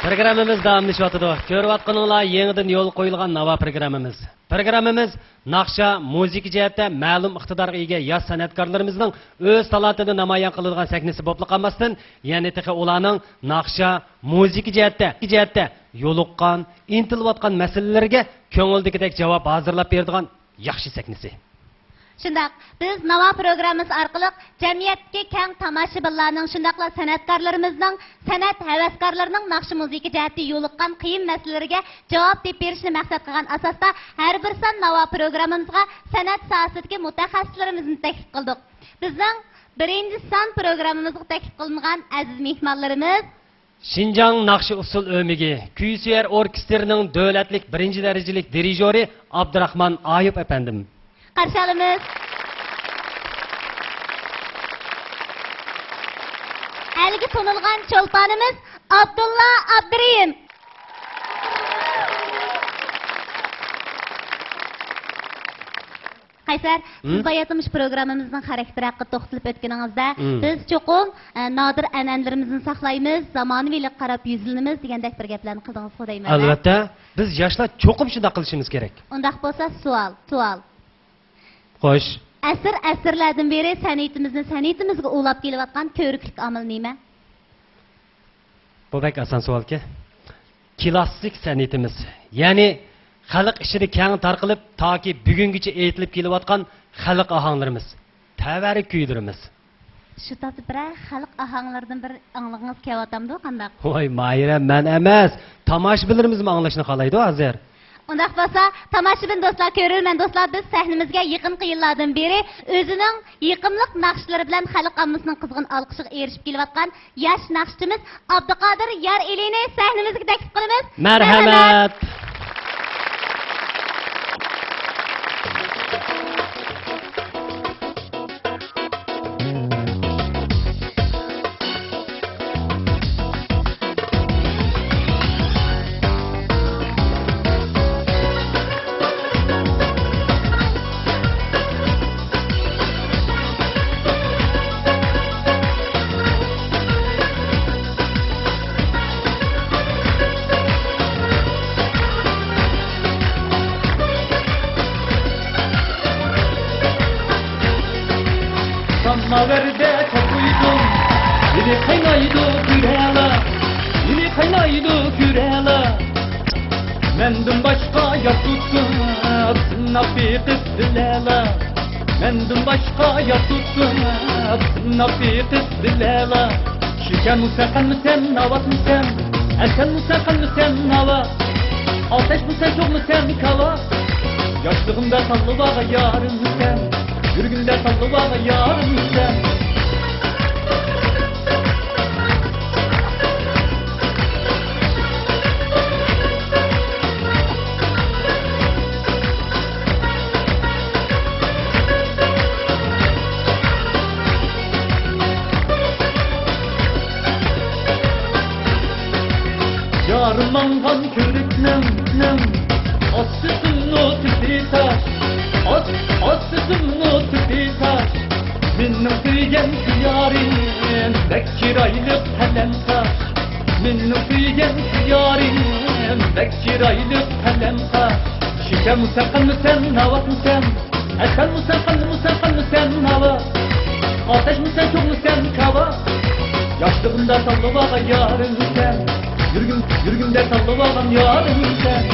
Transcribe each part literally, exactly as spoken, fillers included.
پروگراممىمىز داۋاملىشىۋاتىدۇ. كۆرۈۋاتقىنىڭلار يېڭىدىن يولغا قويۇلغان ناۋا پروگراممىمىز. پروگراممىمىز ناخشا، مۇزىكا جەھەتتە مەلۇم ئىقتىدارغا ئىگە ياش سەنئەتكارلىرىمىزنىڭ ئۆز تالانتىنى نامايان قىلىدىغان سەھنىسى بولۇپلا قالماستىن، يەنە تېخى ئۇلارنىڭ ناخشا، مۇزىكا جەھەتتە، جەھەتتە يولۇققان، ئىنتىلىۋاتقان مەسىلىلىرىگە كۆڭۈلدىكىدەك جاۋاب ھازىرلاپ بېرىدىغان ياخشى سەھنىسى. شۇنداق، بىز ناۋا پروگراممىسى ئارقىلىق جەمئىيەتتىكى كەڭ تاماشىبىنلارنىڭ، شۇنداقلا سەنئەتكارلىرىمىزنىڭ، سەنئەت ھەۋەسكارلىرىنىڭ ناخشا مۇزىكا جەھەتتە يولۇققان قىيىن مەسىلىلىرىگە جاۋاب تېپىپ بېرىشنى مەقسەت قىلغان ئاساستا، ھەر بىر سان ناۋا پروگراممىمىزغا سەنئەت ساھەسىدىكى مۇتەخەسسىسلىرىمىزنى تەكلىپ قىلدۇق. بىزنىڭ بىرىنچى سان پروگراممىمىزغا تەكلىپ قىلىنغان ئەزىز مېھمانلىرىمىز، شىنجاڭ ناخشا ئۇسسۇل ئۆمىكى، كۈيسۆيەر ئوركېستىرىنىڭ دۆلەتلىك بىرىنچى دەرىجىلىك دىرىژورى ئابدۇراخمان ئايۇپ ئەپەندىم. قارشى ئالىمىز. ئەلگە تونۇلغان چولپانىمىز ئابدۇللا ئابدۇرېھىم. قەيسەر، سىز ھىم؟ باياتىمۇ شۇ پروگراممىمىزنىڭ خاراكتېرى ھەققىدە توختىلىپ ئۆتكىنىڭىزدە، ھىم. بىز چوقۇم، ئە، نادىر ئەنئەنىلىرىمىزنى ساقلايمىز، زامانىۋىلىققا قاراپ يۈزلىنىمىز دېگەندەك بىر گەپلەرنى قىلدىڭىزغۇ دەيمەن. ئەلۋەتتە، بىز ياشلار چوقۇم شۇنداق قىلىشىمىز كېرەك. ئۇنداق بولسا سوئال، سوئال. خوش. ئەسىر، ئەسىرلەردىن بېرى سەنئىتىمىزنى سەنئىتىمىزگە ئۇلاپ كېلىۋاتقان كۆۋرۈكلۈك ئامىل نېمە؟ بۇ بەك ئاسان سوئالكەن. كىلاسسىك سەنئىتىمىز، يەنى خەلق ئىچىدە كەڭ تارقىلىپ، تاكى بۈگۈنگىچە ئېيتىلىپ كېلىۋاتقان خەلق ئاھاڭلىرىمىز، تەۋەررۈك كۈيلىرىمىز. شۇ تاپتا بىرەر خەلق ئاھاڭلىرىدىن بىر ئاڭلىغىڭىز كېلىۋاتامدۇ، قانداق؟ ۋاي، ماھىرە، مەن ئەمەس، تاماشىبىنلىرىمىزمۇ ئاڭلاشنى خالايدۇ ھازىر. ئۇنداق بولسا، تاماشىبىن دوستلار، كۆرۈرمەن دوستلار، بىز سەھنىمىزگە يېقىنقى يىللاردىن بېرى ئۆزىنىڭ يېقىملىق ناخشىلىرى بىلەن خەلق ئاممىسىنىڭ قىزغىن ئالقىشىغا ئېرىشىپ كېلىۋاتقان ياش ناخشىچىمىز ئابدۇقادىر يار ئېلىنى سەھنىمىزگە تەكلىپ قىلىمىز. مەرھەمەت. ساماۋەردە چاقۇيدۇ، ھېلى قاينايدۇ كۈرەلا، ھېلى قاينايدۇ كۈرەلا. مەندىن باشقا يار تۇتۇپ، سىناپ بېقىپ بىلەلا. مەندىن باشقا يار تۇتۇپ، سىناپ بېقىپ بىلەلا. شېكەرمۇسەن، قەندمۇسەن، ناۋاتمۇسەن، ئەسەلمۇسەن، قەندمۇسەن، ناۋات. ئاتەشمۇسەن، چوغمۇسەن، كاۋاپ. ياشلىقىمدا ساللىۋالغان يارىمسەن، يۈرىكىمدە ساللىۋالغان يارىمسەن. يارىم ماڭغان كۆۋرۈكنىڭ، نىڭ، ئاستىسىمنۇ تۈپى تاش، ئاس-، ئاستىسىمنۇ تۈپى تاش. مېنىڭ سۆيگەن يارىم بەك چىرايلىق قەلەم قاش. مېنىڭ سۆيگەن يارىم بەك چىرايلىق قەلەم قاش. شېكەرمۇسەن، قەندمۇسەن، ناۋاتمۇسەن، ئەسەلمۇسەن، قەندمۇسەن، قەندمۇسەن، ناۋات. ئاتەشمۇسەن، چوغمۇسەن، كاۋاپ. ياشلىقىمدا ساللىۋالغان يارىمسەن، يۈرىكىم، يۈرىكىمدە ساللىۋالغان يارىمسەن.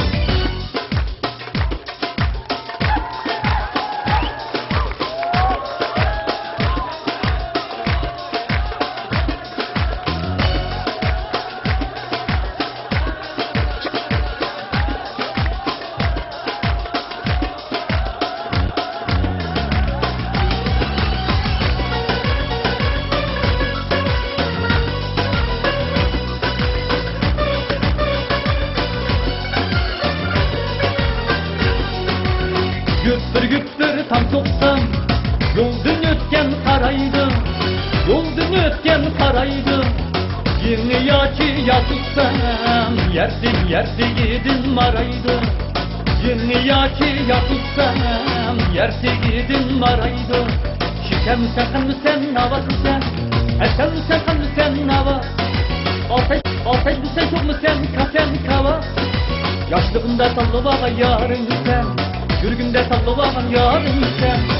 گۈپۈر گۈپۈر تام سوقسام، يولدىن ئۆتكەن قارايدۇ، يولدىن ئۆتكەن قارايدۇ. يېڭى ياچى ياتسام، يەردىن، يەر تېگىدىن مارايدۇ. يېڭى ياچى ياتسام، يەر تېگىدىن مارايدۇ. شېكەرمۇسەن، قەندمۇسەن، ناۋاتمۇسەن، ئەسەلمۇسەن، قەندمۇسەن، ناۋات. ئاتەش، ئاتەش بىلسەڭ سوقمىسەن، كاسەن كاۋا. ياشلىقىمدا تاللىۋالغان يارىم سەن، يۈرىكىمدە تاللىۋالغان يارىم سەن.